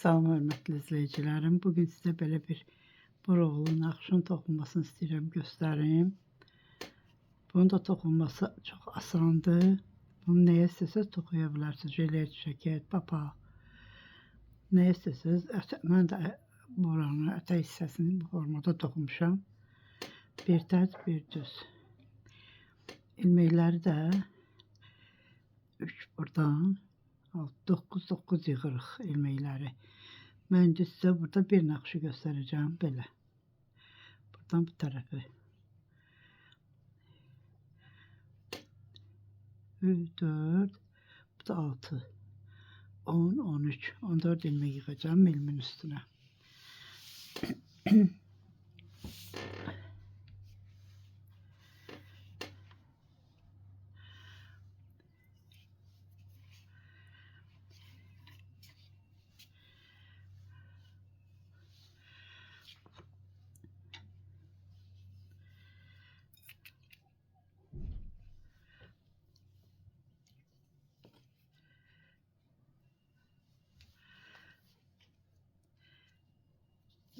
Salam hörmətli izləyicilərim. Bugün sizə belə bir buruqlu naxışın toxunmasını istəyirəm göstərim. Bunun da toxunması çox asandır. Bunu nəyə istəsəz toxuya bilərsiniz. Jilet, jaket, papaq. Nəyə istəsəz. Mən də buranı, ətək hissəsini bu formada toxumuşam. Bir tərs, bir düz. İlməkləri də 3 buradan 9, 9 yığırıq ilməkləri. Mən indi sizə burada bir naxışı göstərəcəm belə. Buradan bu tərəfi. 3, 4, bu da 6, 10, 13, 14 ilmək yığacağım ilmin üstünə.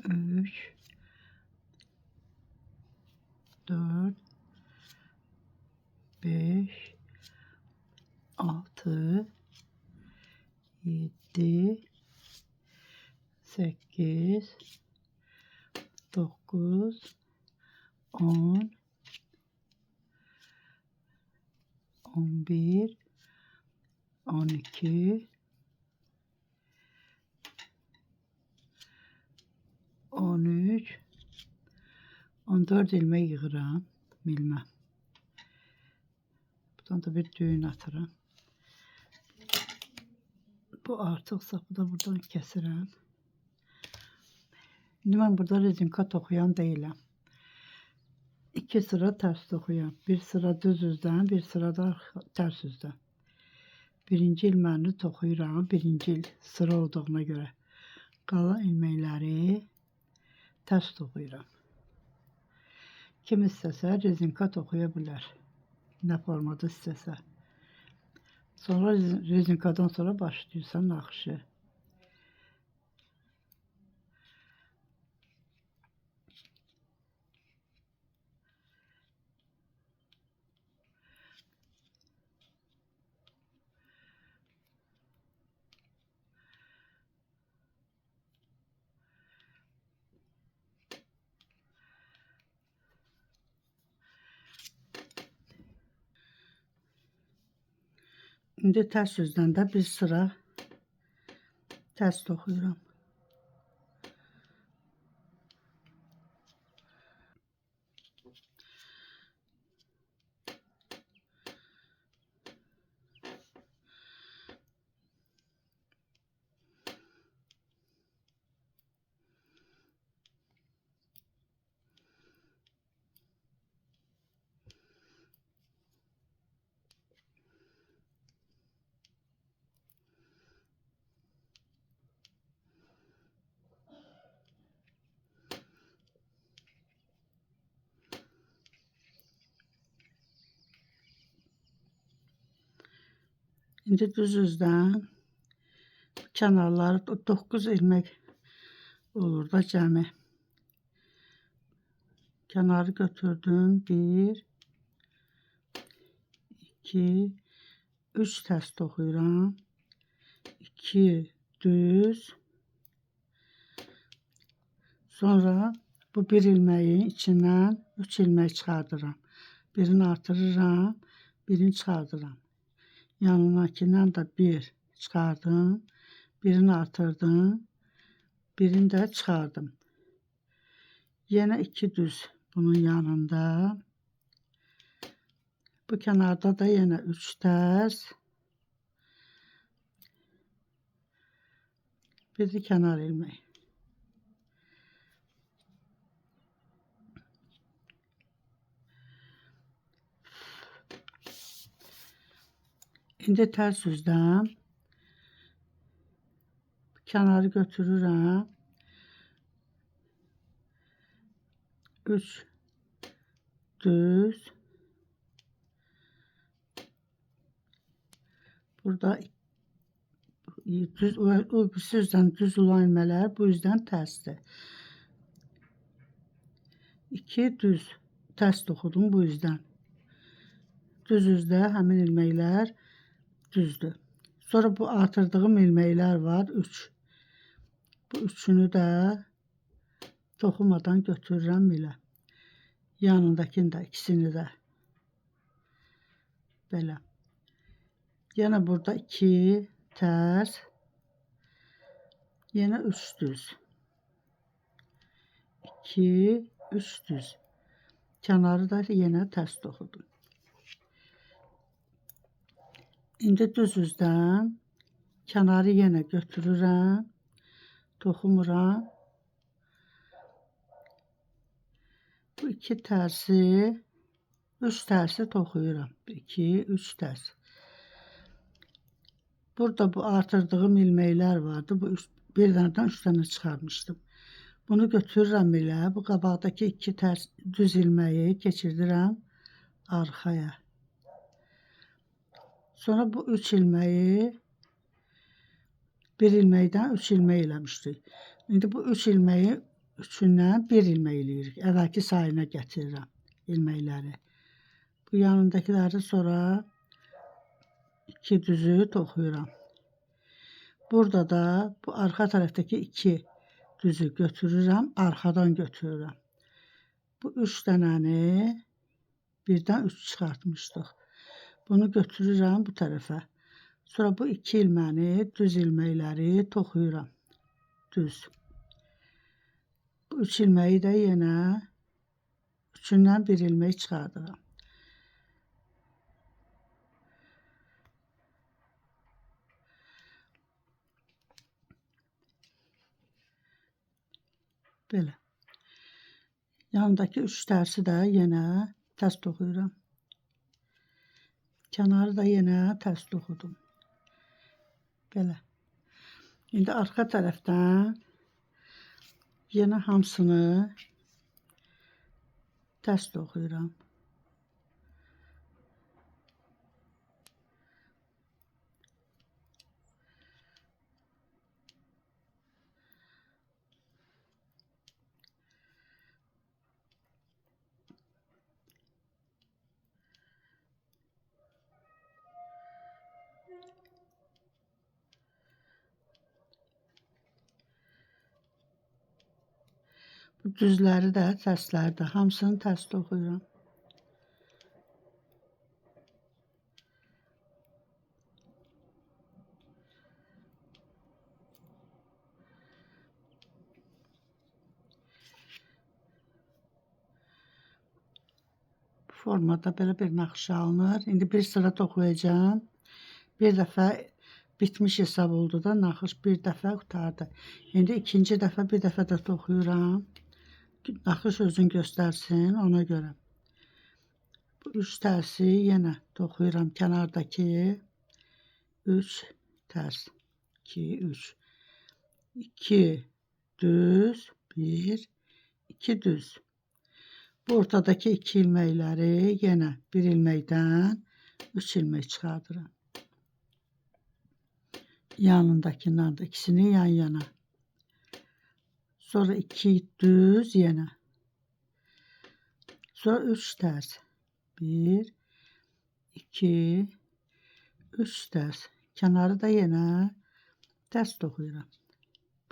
3, 4, 5, 6, 7, 8, 9, 10, 11, 12, 13, 14 ilmək yığıram milmə. Buradan da bir düyün atıram. Bu artıq sapı da buradan kəsirəm. İndi mən burada rezinka toxuyan deyiləm. 2 sıra tərs toxuyam. Bir sıra düz üzdən, bir sıra da tərs üzdən. Birinci ilməni toxuyuram. Birinci il sıra olduğuna görə. Qalan ilməkləri tərs toxuyuram. Kim istəsə rezinka toxuya bilər. Nə formada istəsə. Sonra rezinkadan sonra başlayırsan naxışı. İndi tərs üzdən də bir sıra tərs toxuyuram. İndi düz üzdən kənarları 9 ilmək olur da cəmi. Kənarı götürdüm. 1, 2, 3 tərs toxuyuram. 2 düz. Sonra bu bir ilməyin içindən 3 ilmək çıxardıram. Birini artırıram, birini çıxardıram. Yanındakından da bir çıxardım, birini artırdım, birini də çıxardım. Yenə 2 düz bunun yanında. Bu kənarda da yenə 3 tərs. Bir də kənar ilmək. İndi tərs üzdən kənarı götürürəm. 3 düz. Burada Düz, o birisi üzdən düz olan ilmələr bu üzdən tərsdir. 2 düz tərs toxudum bu üzdən. Düz üzdə həmin ilməklər düzdür. Sonra bu artırdığım ilməklər var 3. Bu üçünü də toxumadan götürürəm ilə. Yanındakini də, ikisini də. Belə. Yenə burada 2 tərs. Yenə 3 düz. 2, 3 düz. Kənarı da yenə tərs toxudum. İndi düz üzdən kənarı yenə götürürəm. Toxumuram. Bu 2 tərsi, 3 tərsi toxuyuram. 2, 3 tərs. Burada bu artırdığım ilməklər vardı. Bu bir dənədən 3 dənə çıxarmışdım. Bunu götürürəm elə. Bu qabaqdakı 2 tərs düz ilməyi keçirdirəm arxaya. Sonra bu 3 ilməyi bir ilməkdən 3 ilmək eləmişdik. İndi bu 3 ilməyi üçündən 1 ilmək eləyirik. Əvvəlki sayına gətirirəm ilməkləri. Bu yanındakiləri sonra 2 düzü toxuyuram. Burada da bu arxa tərəfdəki 2 düzü götürürəm, arxadan götürürəm. Bu 3 dənəni birdən 3 çıxartmışdıq. Bunu götürürəm bu tərəfə. Sonra bu 2 ilməni, düz ilməkləri toxuyuram. Düz. Bu 3 ilməyi də yenə üçündən 1 ilmək çıxardıram. Belə. Yanındakı 3 tərsi də yenə tərs toxuyuram. Kənarı da yenə tərs toxudum. Belə. İndi arxa tərəfdən yenə hamısını tərs toxuyuram. Bu düzləri də, tərsləri də hamısını tərs toxuyuram. Bu formada belə bir naxış alınır. İndi bir sıra toxuyacağam. Bir dəfə bitmiş hesab oldu da naxış bir dəfə qurtardı. İndi ikinci dəfə bir dəfə də toxuyuram. Naxış özün göstərsin ona görə. Bu 3 tərsi yenə toxuyuram kənardakı 3 tərs. 2, 3. 2 düz, 1, 2 düz. Bu ortadakı 2 ilməkləri yenə bir ilməkdən 3 ilmək çıxardıram. Yanındakından da ikisini yan yana. Sonra 2 düz yenə. Sonra 3 tərs. 1, 2, 3 tərs. Kənarı da yenə tərs toxuyuram.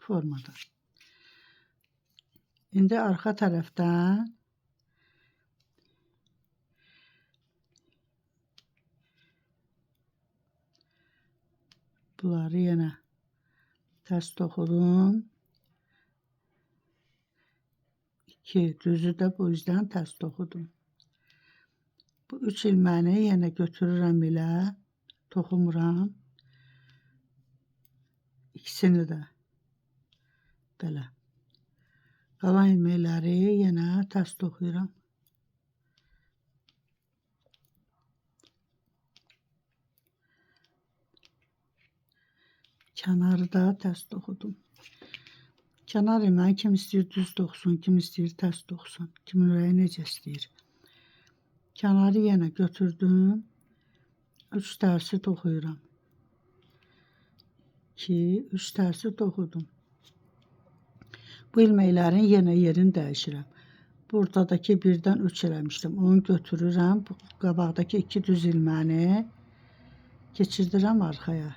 Formada. İndi arxa tərəfdən bunları yenə tərs toxudum. 2 düzü də bu yüzdən tərs toxudum. Bu 3 ilməni yenə götürürəm ilə, toxumuram. İkisini də belə. Qalan ilməkləri yenə tərs toxuyuram. Kənarı da tərs toxudum. Kənar ilməyi kim istəyir düz toxusun, kim istəyir tərs toxusun. Kimin ürəyi necə istəyir. Kənarı yenə götürdüm. 3 tərsi toxuyuram. 2, 3 tərsi toxudum. Bu ilməklərin yenə yerini dəyişirəm. Buradakı 1-dən 3 eləmişdim. Onu götürürəm. Bu qabaqdakı 2 düz ilməni keçirdirəm arxaya.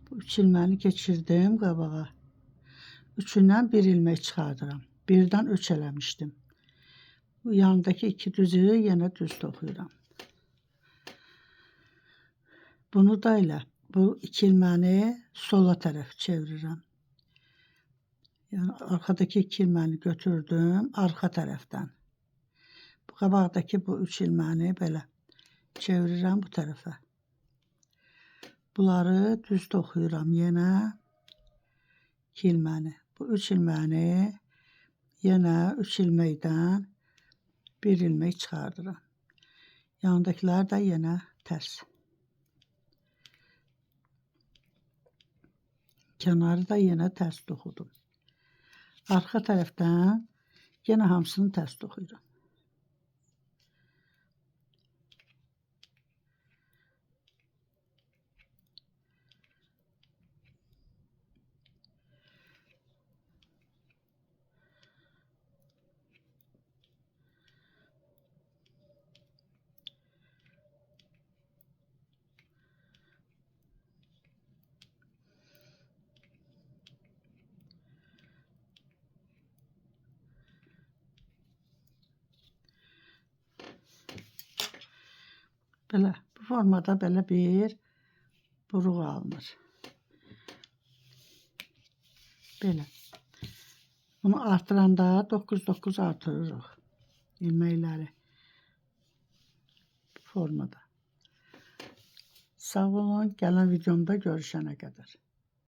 Bu 3 ilməni keçirdim qabağa. Üçündən 1 ilmək çıxardıram. 1-dən 3 eləmişdim. Bu yanındakı 2 düzü yenə düz toxuyuram. Bunu da elə bu 2 ilməni sola tərəf çevirirəm. Yəni arxadakı 2 ilməni götürdüm arxa tərəfdən. Bu qabaqdakı bu 3 ilməni belə çevirirəm bu tərəfə. Bunları düz toxuyuram yenə 2 ilməni. Bu 3 ilməni yenə 3 ilməkdən 1 ilmək çıxardıram. Yanındakılar da yenə tərs. Kənarı da yenə tərs toxudum. Arxa tərəfdən yenə hamısını tərs toxuyuram. Belə, bu formada belə bir buruq alınır. Belə. Bunu artıranda 9-9 artırırıq ilməkləri bu formada. Sağ olun, gələn videomda görüşənə qədər.